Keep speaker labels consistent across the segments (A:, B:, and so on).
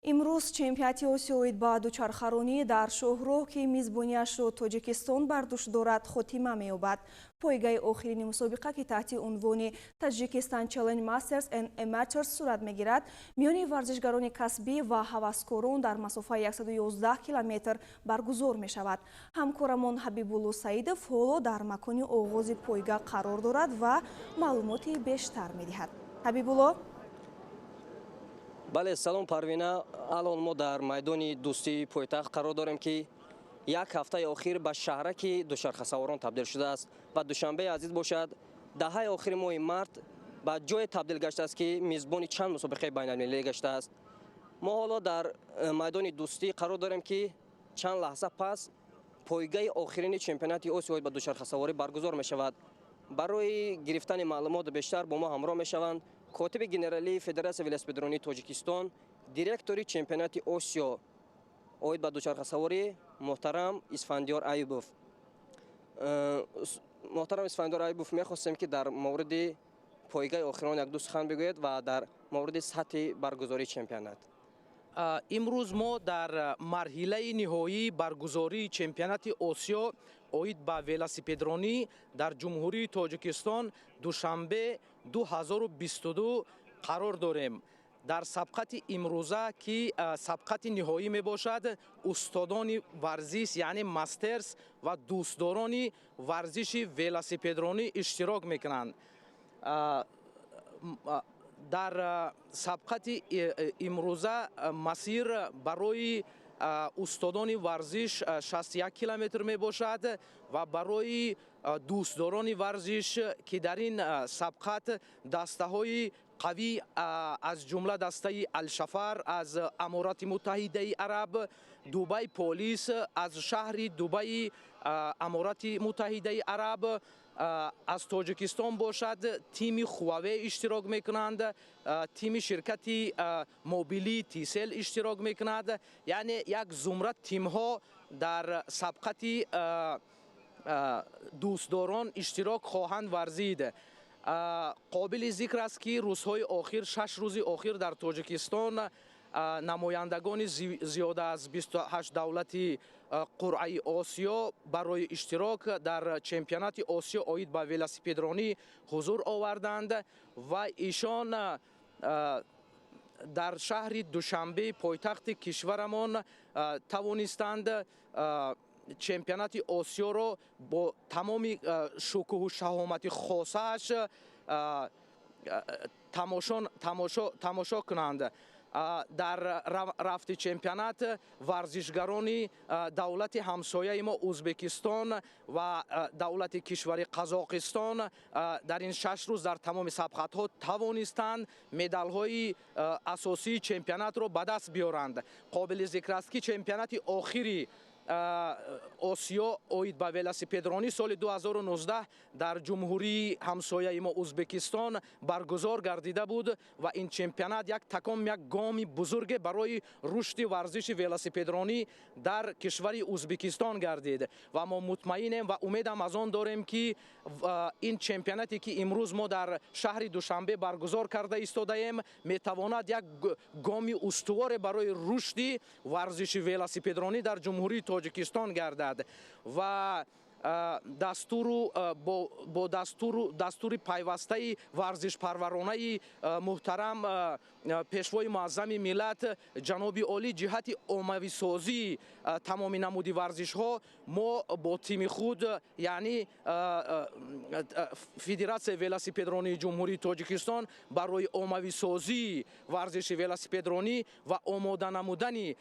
A: Имрӯз чемпионати Осиё оид ба дучархаронӣ дар шоҳроҳ, ки мизбониашро Тоҷикистон бар дӯш дорад, хотима меёбад. Пойгаи охирини мусобиқа, ки таҳти унвони Tajikistan Challenge Masters and Amateurs сурат мегирад, миёни варзишгарони касбӣ ва ҳаваскорон дар масофаи 111 километр баргузор мешавад. Ҳамкорамон Ҳабибулло Саидов ҳоло дар макони оғози пойга қарор дорад ва маълумоти бештар медиҳад. Ҳабибулло.
B: Бале, салом, Парвина. Алон мо дар майдони Дӯстии пойтахт қарор дорем, ки як ҳафтаи охир ба шаҳраки дучархасаворон табдил шудааст ва Душанбеи азиз бошад, даҳаи охири моҳи март ба ҷое табдил гаштааст, ки мизбони чанд мусобиқаи байналмилалӣ гаштааст. Мо ҳоло дар майдони Дӯстӣ қарор дорем, ки чанд лаҳза пас пойгаи охирини чемпионати Осиё ба дучархасаворӣ баргузор мешавад. Барои гирифтани маълумоти бештар бо мо ҳамроҳ мешаванд котиби генералии Федератсияи велосипедронии Тоҷикистон, директори чемпионати Осиё оид ба дучархасаворӣ муҳтарам Исфандиёр Аюбов. Муҳтарам Исфандиёр Аюбов, мехостем, ки дар мавриди пойгаи охирон якду сухан бигӯед ва дар мавриди сатҳи баргузории чемпионат.
C: Имрӯз мо дар марҳилаи ниҳоии баргузории чемпионати Осиё оид ба велосипедронӣ дар Ҷумҳурии Тоҷикистон, Душанбе 2022 қарор дорем. Дар сабқати имрӯза, ки сабқати ниҳоӣ мебошад, устодони варзиш, яъне мастерс, ва дӯстдорони варзиши велосипедронӣ иштирок мекунанд. Дар сабқати имрӯза масир барои устодони варзиш 61 километр мебошад ва барои дӯстдорони варзиш, ки дар ин сабқат дастаҳои қавӣ, аз ҷумла дастаи Алшафар аз Аморати Муттаҳидаи Араб, Дубай Полис аз шаҳри Дубаи Аморати Муттаҳидаи Араб, аз Тоҷикистон бошад, тими Хуаве иштирок мекунанд, тими ширкати мобилии Тисел иштирок мекунад. Яъне як зумра тимҳо дар сабқати дӯстдорон иштирок хоҳанд варзид. Қобили зикр аст, ки рӯзҳои охир, 6 рӯзи охир, дар Тоҷикистон намояндагони зиёда аз 28 давлати қуръаи Осиё барои иштирок дар чемпионати Осиё оид ба велосипедронӣ ҳузур оварданд ва ишон дар шаҳри Душанбе, пойтахти кишварамон, тавонистанд чемпионати Осиёро бо тамоми шукӯҳу шаҳомати хосааш тамошо кунанд. Дар рафти чемпионат варзишгарони давлати ҳамсояи мо Ӯзбекистон ва давлати кишвари Қазоқистон дар ин 6 рӯз дар тамоми сабқатҳо тавонистанд медалҳои асосии чемпионатро ба даст биёранд. Қобили зикр аст, ки чемпионати охири Осиё оид ба велосипедронӣ соли 2019 дар ҷумҳурии ҳамсояи мо Ӯзбекистон баргузор гардида буд ва ин чемпионат як такон, як гоми бузурге барои рушди варзиши велосипедронӣ дар кишвари Ӯзбекистон гардид. Ва мо мутмаинем ва умедам аз он дорем, ки ин чемпионате, ки имрӯз мо дар шаҳри Душанбе баргузор карда истодаем, метавонад як гоми устуворе барои рушди варзиши велосипедронӣ дар Ҷумҳурии Тоҷикистон гардад ва дастуру бо дастури пайвастаи варзишпарваронаи муҳтарам Пешвои муаззами миллат, ҷаноби олӣ, ҷиҳати оммависозии тамоми намуди варзишҳо мо бо тими худ, яъне Федератсияи велосипедронии Ҷумҳурии Тоҷикистон, барои оммависозии варзиши велосипедронӣ ва омода намудани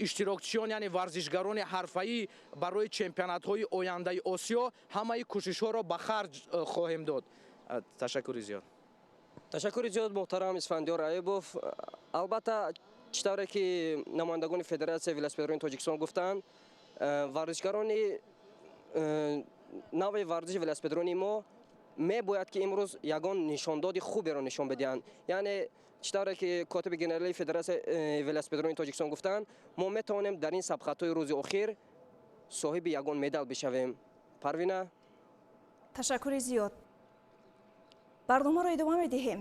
C: иштирокчиён, яъне варзишгарони ҳарфаӣ, барои чемпионатҳои ояндаи Осиё ҳамаи кӯшишҳоро ба харҷ хоҳем дод. Ташаккури зиёд.
B: Ташаккури зиёд, муҳтарам Исфандиёр Аюбов. Албатта, чӣ тавре ки намояндагони Федератсияи велосипедронии Тоҷикистон гуфтанд, варзишгарони нави варзиши велосипедронии мо мебояд, ки имрӯз ягон нишондоди хуберо нишон бидиҳанд. Яъне чӣ тавре ки котиби генералии Федератсияи велосипедронии Тоҷикистон гуфтанд, мо метавонем дар ин сабқатҳои рӯзи охир соҳиби ягон медал бишавем. Парвина.
A: Ташаккури зиёд. Барномаро идома медиҳем.